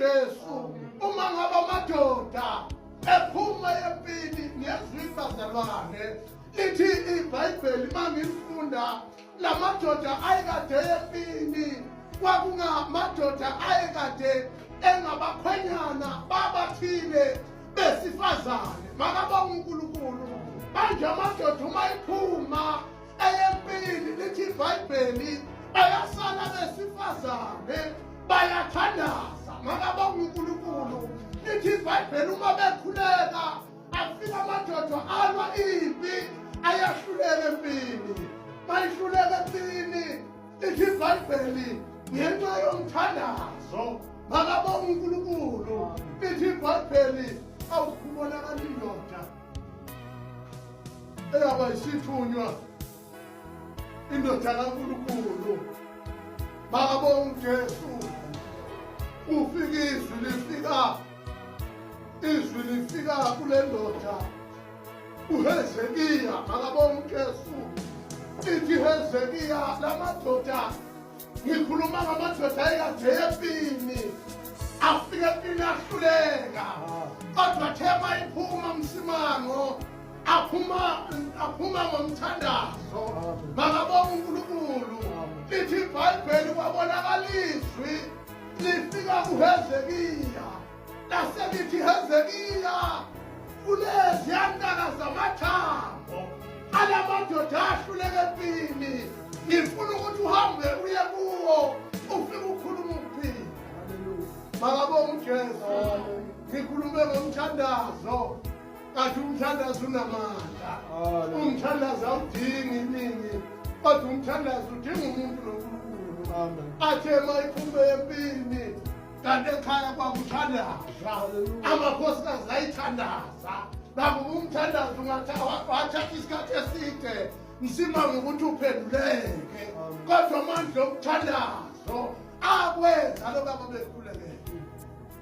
uJesu. Uma ngabe amadoda ephuma empini ngezwi, bazalwane, lithi iBhayibheli mangilifunda, lamadoda ayekade empini kwakungamadoda ayekade engabakhwenyana babathile besifazane. Makabonga uNkulunkulu. Manje amadoda uma iphuma eyempini, lithi iBhayibheli bayasala besifazane, bayathandaza. Makabonga uNkulunkulu. Lithi iBhayibheli uma bekhuleka, afika amadoda alwa impi, ayahluleka empini. Bayihluleka empini, lithi iBhayibheli, ngenxa yomthandazo. Makabonga uNkulunkulu. Lithi iBhayibheli awukubonakala indoda eyaba isithunywa, indoda kaNkulunkulu. Makabonga uJesu. Ufika izwi, lifika izwi, lifika kule ndoda uHezekiya. Makabonga uJesu. Ithi Hezekiya, lamadoda, ngikhuluma ngamadoda ayekade empini, afika empini ahluleka, kodwa thema iphuma msimango, aphuma, aphuma ngomthandazo. Makabonga uNkulunkulu. Lithi iBhayibheli kwabonakala izwi lifika kuHezekiya, laselithi, "Hezekiya, kuleziyantaka zamathambo alamadoda ahluleka empini, ngifuna ukuthi uhambe uye kuwo, ufike ukhuluma ukuphila." Makabonga uJesu. Ngikhulume ngomthandazo, kanti umthandazo unamandla. Umthandazo awudingi iningi, kodwa umthandazo udinga umuntu noNkulunkulu. Athe ma iphume empini, kanti ekhaya kwakuthandaza, amakhosikazi ayithandaza. Nakuba umthandazo wathatha isikhathi eside msima ngokuthi uphenduleke, kodwa amandla omthandazo akwenza lokho ababekhulekele.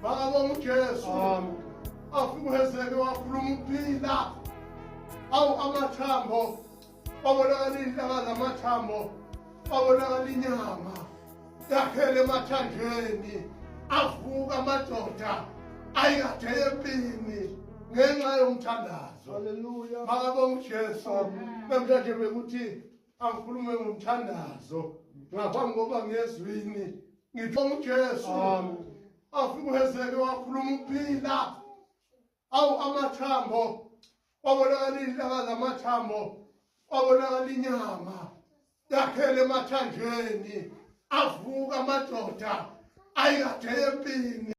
Makabonga uJesu. Afika uHezeke wakhuluma ukuphila. Awu, amathambo kwabonakala, iy'nhlaka zamathambo kwabonakala, inyama yakhela emathanjeni, avuka amadoda ayekade empini ngenxa yomthandazo. Haleluya. Makabonga uJesu. Namhlanje bekuthi angikhulume ngomthandazo ngaphambi kokuba ngiyezwini. Ngitho uJesu. Afika uHezeke wakhuluma ukuphila. Awu, amathambo kwabonakala, iy'nhlaka zamathambo kwabonakala, inyama yakhela emathanjeni, avuka amadoda ayekade empini.